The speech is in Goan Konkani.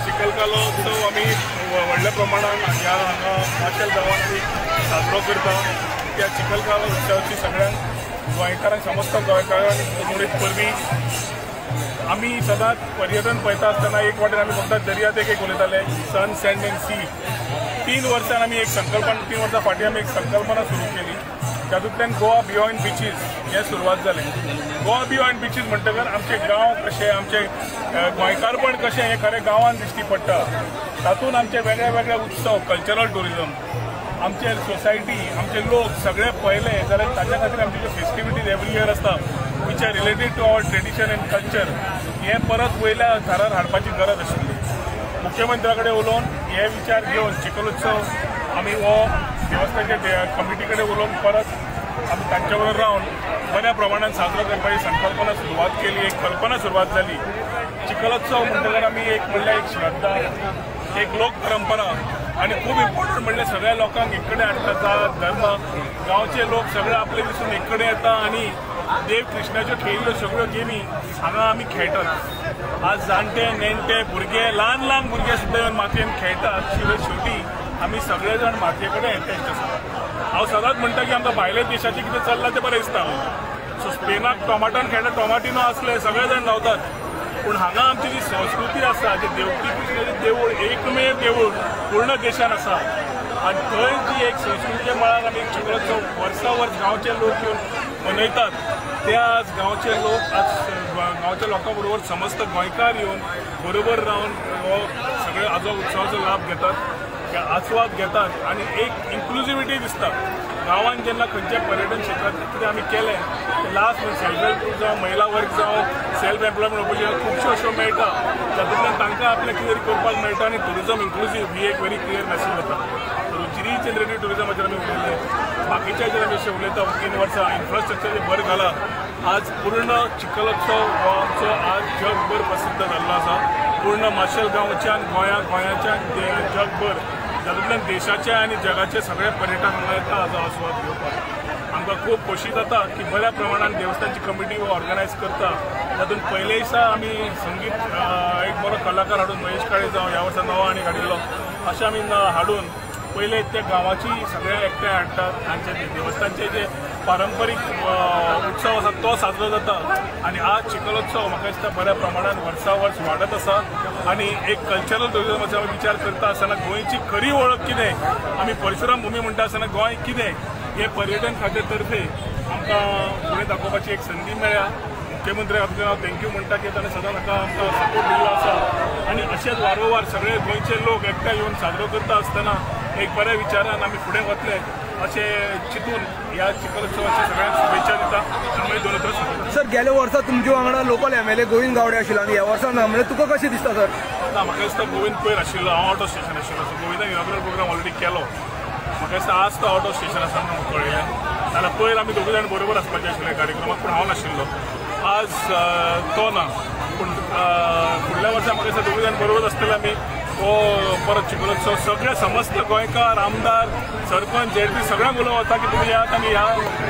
चिखलकालो उत्सव आमी व्हडल्या प्रमाणान ह्या हांगा माशेल गांवांत साजरो करता. त्या चिखलकालो उत्सवाची सगळ्यांक गोंयकारांक, समस्त गोंयकारांक मुळीत परबीं. आमी सदांच पर्यटन पळयता आसतना एक वाटेन आमी फक्त दर्यादेग एक उलयताले, सन सँड एंड सी. 3 वर्सां आमी एक संकल्पना, 3 वर्सां फाटीं आमी एक संकल्पना सुरू केली, तातूंतल्यान गोवा बियॉन्ड बिचीस हें सुरवात जालें. गोवा बियॉन्ड बिचीस म्हणटकर आमचे गांव कशे, आमचे गोंयकारपण कशें हें खरें गांवांत दिश्टी पडटा. तातूंत आमचे वेगळे वेगळे उत्सव, कल्चरल ट्युरिजम, आमचे सोसायटी, आमचे लोक सगळे पळयले जाल्यार ताच्या खातीर आमचे ज्यो फेस्टिविटीज एवरी इयर आसता which are related to our tradition and culture हें परत वयल्या थरार हाडपाची गरज आशिल्ली. मुख्यमंत्र्या कडेन उलोवन हे विचार घेवन चिखलोत्सव आमी हो देवस्थानच्या कमिटी कडेन उलोवन परत आमी तांच्या बरोबर रावन बऱ्या प्रमाणान साजरो करपाची संकल्पना सुरवात केली, एक कल्पना सुरवात जाली. चिखलोत्सव म्हणटकर आमी एक म्हणल्यार एक श्रद्धा, एक लोक परंपरा आनी खूब इम्पॉर्टंट म्हणल्यार सगळ्या लोकांक एक कडेन हाडटा. जात, धर्म, गांवचे लोक सगळे आपले दिसून एक कडेन येता आनी देव कृष्णाच्यो खेळिल्ल्यो सगळ्यो गेमी हांगा आमी खेळटात. आज जाणटे नेणटे भुरगे, ल्हान ल्हान भुरगे सुद्दां येवन मातयेन खेळटात. शिवाय शेवटी आमी सगळे जाण मातये कडेन एटॅच आसा. हांव सदांच म्हणटा की आमकां भायल्या देशाचें कितें चल्लां तें बरें दिसता. सो स्पेनाक टोमाटान खेळटा, टोमाटिनो आसले सगळे जाण धांवतात, पूण हांगा आमची जी संस्कृती आसा, जे देवकी कृष्णाचें देवूळ एकमेव देवूळ पूर्ण देशान आसा आनी थंय जी एक संस्कृतीच्या मळार आमी चिखलोत्सव वर्सा वर्स गांवचे लोक येवन मनयतात, ते आज गांवचे लोक, आज गांवच्या लोकां बरोबर समस्त गोंयकार येवन बरोबर रावन हो सगळे आजो उत्सवाचो लाभ घेतात, आस्वाद घेतात आनी एक इन्क्लुजिविटी दिसता. गांवांत जेन्ना खंयच्या पर्यटन क्षेत्रांत कितें आमी केलें ते लास्ट म्हणजे सेल्फ हेल्प ग्रूप जावं, महिला वर्ग जावं, सेल्फ एम्प्लॉयमेंट ऑपॉर्च्युनिटी खुबश्यो अश्यो मेळटा, तातूंतल्यान तांकां आपलें कितें तरी करपाक मेळटा आनी ट्युरिजम इन्क्लुजीव ही एक व्हेरी क्लियर मॅसेज वता. रिजनरेटीव ट्युरिजमाचेर आमी उलयले, बाकीच्याचेर आमी अशें उलयता. 3 वर्सां इन्फ्रास्ट्रक्चर भर घाला. आज पूर्ण चिखलोत्सव हो आमचो आज जगभर प्रसिद्ध जाल्लो आसा. पूर्ण माशेल गांवच्यान, गोंया, गोंयाच्यान जगभर, तातूंतल्यान देशाचे आनी जगाचे सगळे पर्यटक हांगा येता हाजो आस्वाद घेवपाक. आमकां खूब खोशी जाता की बऱ्या प्रमाणान देवस्थानची कमिटी ऑर्गनायज करता. तातूंत पयले दिसा आमी संगीत एक बरो कलाकार हाडून, महेश काळे जावं, ह्या वर्सा नवो आनी हाडिल्लो, अशें आमी हाडून पयले त्या गांवाची सगळे एकठांय हाडटात. तांचे देवस्थानचे जे पारंपरीक उत्सव आसा तो साजरो जाता आनी आज चिखलोत्सव म्हाका दिसता बऱ्या प्रमाणान वर्सा वर्स वाडत आसा आनी एक कल्चरल टुरिजमाचो आमी विचार करता आसतना गोंयची खरी वळख कितें, आमी परशुराम भूमी म्हणटा आसतना गोंय कितें हें पर्यटन खात्या तर्फे आमकां फुडें दाखोवपाची एक संदी मेळ्ळ्या. मुख्यमंत्री हातूंतल्यान हांव thank you म्हणटा की ताणें सदांच म्हाका आमकां सपोर्ट दिल्लो आसा आनी अशेंच वारंवार सगळे गोंयचे लोक एकठांय येवन साजरो करता आसतना एक बऱ्या विचारान आमी फुडें वतले अशें चिंतून ह्या चिखलोत्सवाच्या सगळ्यांक शुभेच्छा दिता आनी मागीर दोन उतरां सोंपयता. सर, गेल्या वर्सा तुमच्या वांगडा लोकल एमएलए गोविंद गावडे आशिल्लो आनी ह्या वर्सा ना, म्हणजे तुका कशें दिसता सर? ना, म्हाका दिसता गोविंद पयर आशिल्लो, हांव आवट ऑफ स्टेशन आशिल्लो, सो गोविंदान इनॉग्रल प्रोग्राम ऑलरेडी केलो. म्हाका दिसता आज तो आवट ऑफ स्टेशन आसा म्हणून कळ्ळें, नाल्यार पयर आमी दोगूय जाण बरोबर आसपाचे आशिल्ले कार्यक्रमाक, पूण हांव नाशिल्लो. आज तो ना, पूण फुडल्या वर्सा म्हाका दिसता दोगूय जाण बरोबर आसतले आमी. हो परत चिखलोत्सव सगळे समस्त गोंयकार, आमदार, सरपंच, जेडपी सगळ्यांक उलो वता की तुमी येयात आनी ह्या